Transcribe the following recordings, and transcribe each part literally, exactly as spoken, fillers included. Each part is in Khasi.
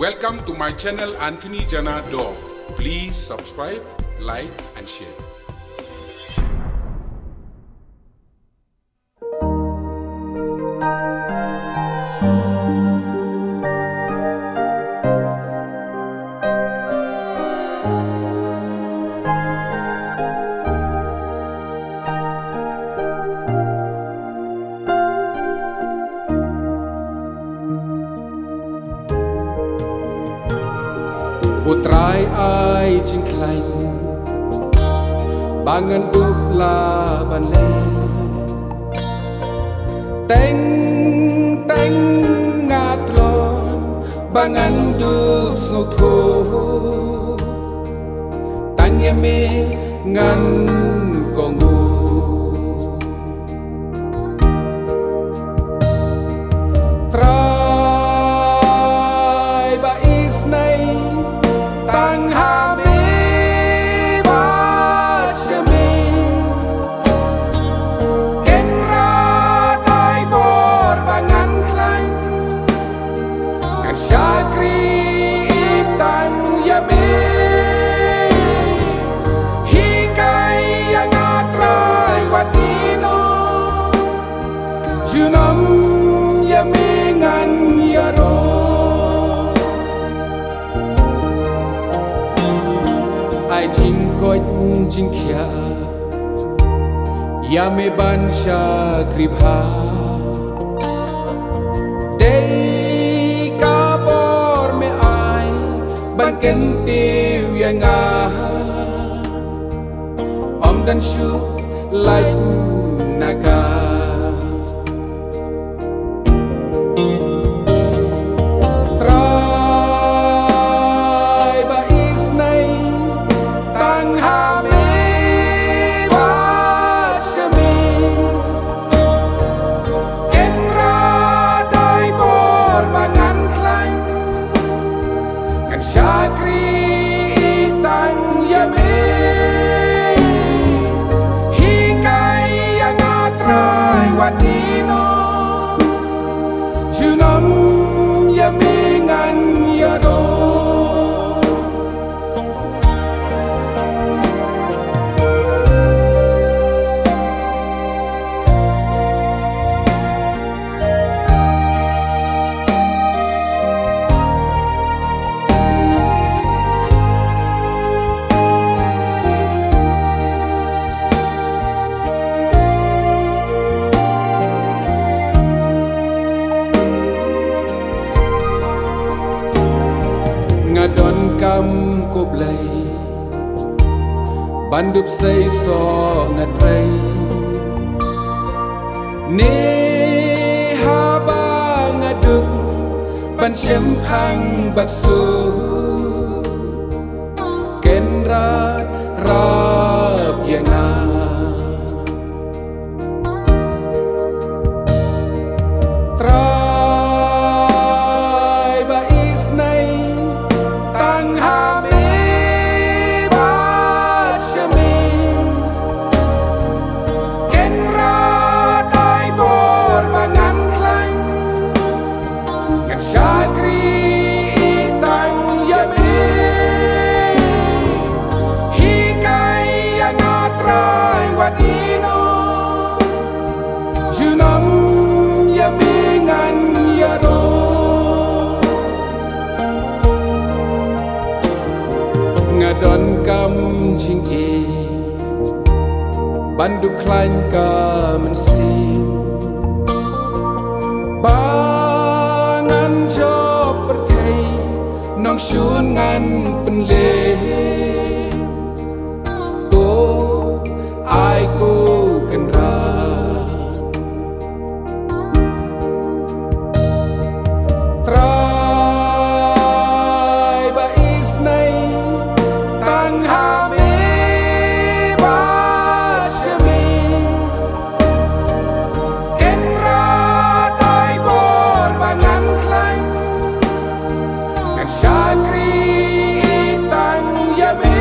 Welcome to my channel Anthony Jana Dog. Please subscribe, like and share. Ko Trai ai jingkhlaiñ ba ngan dup lah ban leh. Teng teng nga tlot ba ngan dup sngewthuh. Tang ïa me ngan kohnguh. Trai ba isynei tang ha me bad sha me. Kynrad ai bor ba ngan khlaiñ. Ngan shakri tang ïa me. Hikai ïa nga Trai wat ïehnoh. Junom ïa me ngan ïaroh. Ai jingkoit jingkhiah ïa me ban shakri bha. Dei ka bor me ai ban kyntiew ïa nga. Ym don shuh lait na ka. Trai ba isynei tang ha me bad sha me. Kynrad ai bor ba ngan khlaiñ. Ngan shakri tang ïa me. Hikai ïa nga Trai wat ïehnoh. Junom ïa me ngan ïaroh. Nga donkam ko Blei ban dup sei soh nga trei. Ne haba nga duk ban shemphang bad suk, Kynrad rap ïa nga. Trai ba isynei tang ha me bad sha me. Kynrad ai bor ba ngan khlaiñ. Ngan shakri tang ïa me. Hikai ïa nga Trai wat ïehnoh. Junom ïa me ngan ïaroh. Nga donkam jingïeit ban dup khlaiñ ka mynsiem. Ba ngan jop pyrthei nongshun ngan pynleit. To ai ko Kynrad. Trai ba isynei tang ha me bad sha me. Kynrad ai bor ba ngan khlaiñ. Ngan shakri tang ïa me.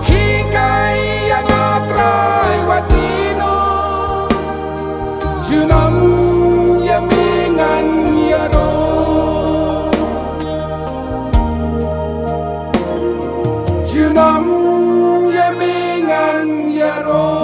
Hikai ïa nga Trai wat ïehnoh. Junom ïa me ngan ïaroh. Aro